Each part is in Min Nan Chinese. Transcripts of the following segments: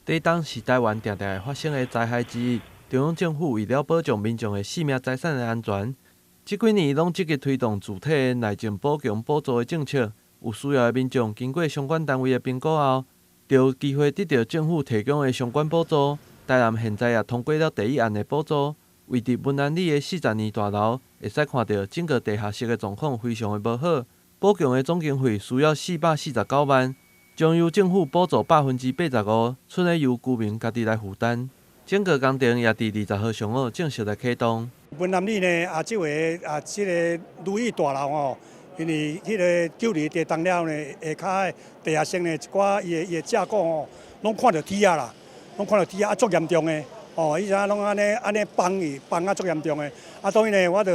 地動是台灣定定會發生的災害之一。中央政府為了保障民眾的性命財產的安全，這幾年攏積極推動住體的耐震補強補助的政策。有需要的民眾經過相關單位的評估後，就有機會得到政府提供的相關補助。台南現在也通過了第一案的補助，位佇文安里的40年大樓，會使看著整個地下室的狀況非常的無好。補強的總經費需要449萬，將由政府補助85%，剩的由居民家己來負擔。整個工程也佇20號上午正式來啟動。文南里呢，啊，這回啊，這个如意大樓吼，因為彼个九二地動了呢，下跤地下室呢，一寡伊的架構吼，攏看著鐵仔啦，攏看著鐵仔啊，足嚴重的。哦，伊啥攏按呢按呢崩去，崩啊足嚴重的。啊，當然呢，我就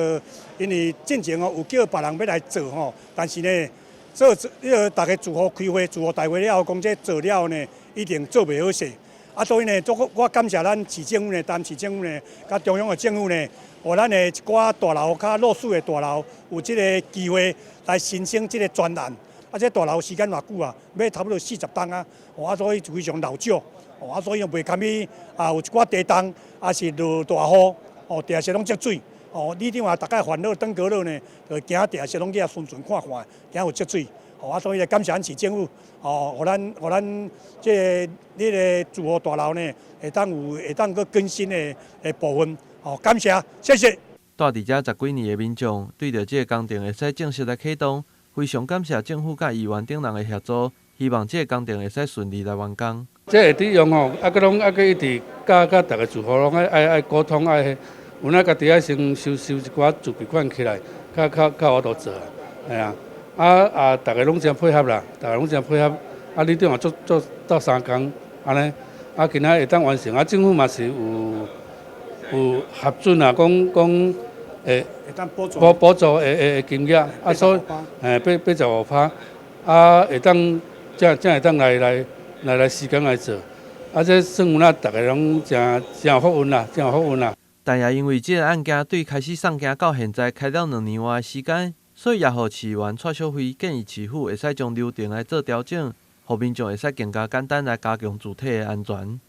因為進前哦有叫別人欲來做吼，但是呢，做彼个逐家住戶開會，住戶大會了後，講這做了呢，一定做袂好勢。啊，所以呢，足我感謝咱市政府呢，台南市政府呢，佮中央的政府呢，予咱的一寡大樓較弱勢的大樓有這个機會來申請這个專案。啊，這大樓時間偌久啊，欲差不多40冬啊，哦，啊，所以非常老舊。哦，啊，所以袂堪去啊，有一寡地動，抑是落大雨，哦，地下室攏積水。哦，里長也逐擺煩惱登革熱呢，就驚地下室攏去遐巡巡看看，驚有積水。哦，啊，所以感謝咱市政府，哦，予咱這个這个住戶大樓呢，會當閣更新的部分。哦，感謝，謝謝。住佇遮十幾年的民眾，對著這個工程會使正式來啟動，非常感謝政府佮議員等人的協助，希望這個工程會使順利來完工。這會佇用吼，啊，閣攏啊，閣一直佮逐个住戶攏愛溝通，愛，有影家己愛先收一寡自備款起來，較有法度做，嘿啊，啊啊，逐个攏誠配合啦，逐个攏誠配合，啊，里長也足足鬥相共，按呢，啊，今仔會當完成，啊，政府嘛是有核准啊，講講會補助的金額，啊，所以嘿85%，啊，會當才會當來時間來做，啊，這算有影逐个攏誠有福運啦，誠有福運啦。但也因為這个案件對開始送件到現在開了2年外的時間，所以也予市議員蔡淑慧建議市府會使將流程來做調整，予民眾會使更加簡單來加強住體的安全。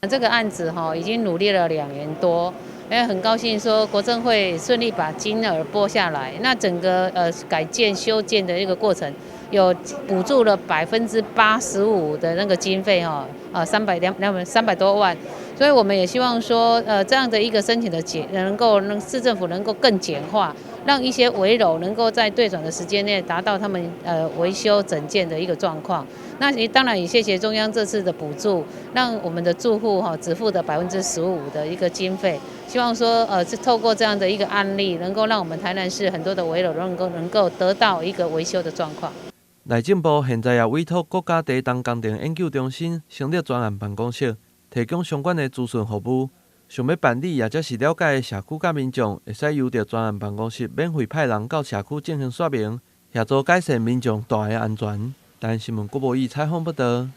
這個案子哈已經努力了2年多，也很高興說國政會順利把金額撥下來。那整個改建修建的一個過程，有補助了85%的那個經費哈，啊三百兩兩300多萬，所以我們也希望說，這樣的一個申請的簡能夠讓市政府能夠更簡化，讓一些危樓能夠在最短的時間內達到他們維修整建的一個狀況。那也當然也謝謝中央這次的補助，讓我們的住戶哈只付的15%的一個經費。希望說，透過這樣的一個案例，能夠讓我們台南市很多的危樓能夠得到一個維修的狀況。內政部現在也委託國家地動工程研究中心成立專案辦公室，提供相關的諮詢服務。想欲辦理抑者是了解的社區佮民眾，會使由著專案辦公室免費派人到社區進行說明，協助改善民眾住的安全。台南新聞郭博義採訪報導。